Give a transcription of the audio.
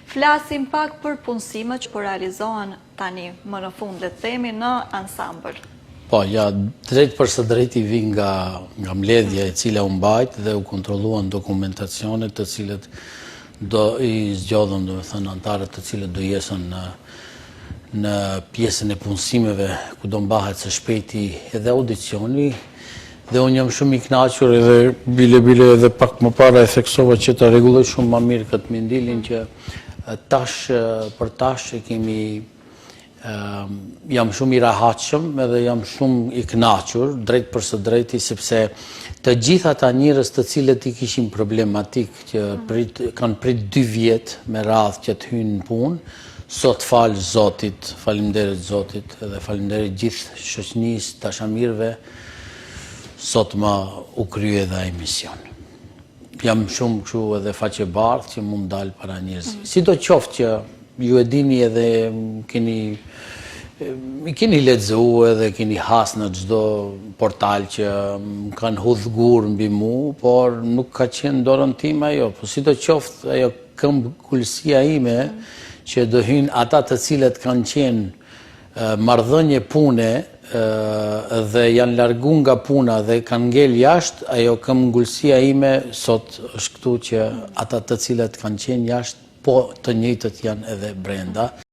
Flasim pak për punësimet që po realizohen tani më në fund, le të themi, në ansambël. Po, ja, drejt për së drejti vi nga, nga mbledhja e cila u mbajt dhe u kontrolluan dokumentacionet të cilët do i zgjodhën, do me thënë, anëtarët të cilët do jesën në, në pjesën e punësimeve ku do mbahet së shpejti edhe audicioni dhe unë jam shumë i kënaqur edhe bile bile edhe pak më para e theksova që të rregulloj shumë më mirë këtë mendilin që tash për tash e kemi jam shumë i rahatshëm edhe jam shumë i kënaqur drejt për së drejti sepse të gjithë ata njerëz të cilët i kishin problematik që prit, kanë prit dy vjet me radhë që të hyjnë në punë, sot falë Zotit, faleminderit Zotit edhe faleminderit gjithë shoqënisë, dashamirëve, sot më u krye edhe ai mision. Jam shumë kështu edhe faqebardhë që mund dal para njerëzve. Mm. Sido qoftë që ju e dini edhe keni i keni lexu edhe keni has në çdo portal që më kanë hudh gur mbi mu, por nuk ka qenë dorën time ajo. Po sido qoftë ajo këmbëngulësia ime që do hynë ata të cilët kanë qenë marrëdhënie pune dhe janë largu nga puna dhe kanë ngel jashtë, ajo këmbëngulësia ime sot është këtu që ata të cilët kanë qenë jashtë, po të njëjtët janë edhe brenda.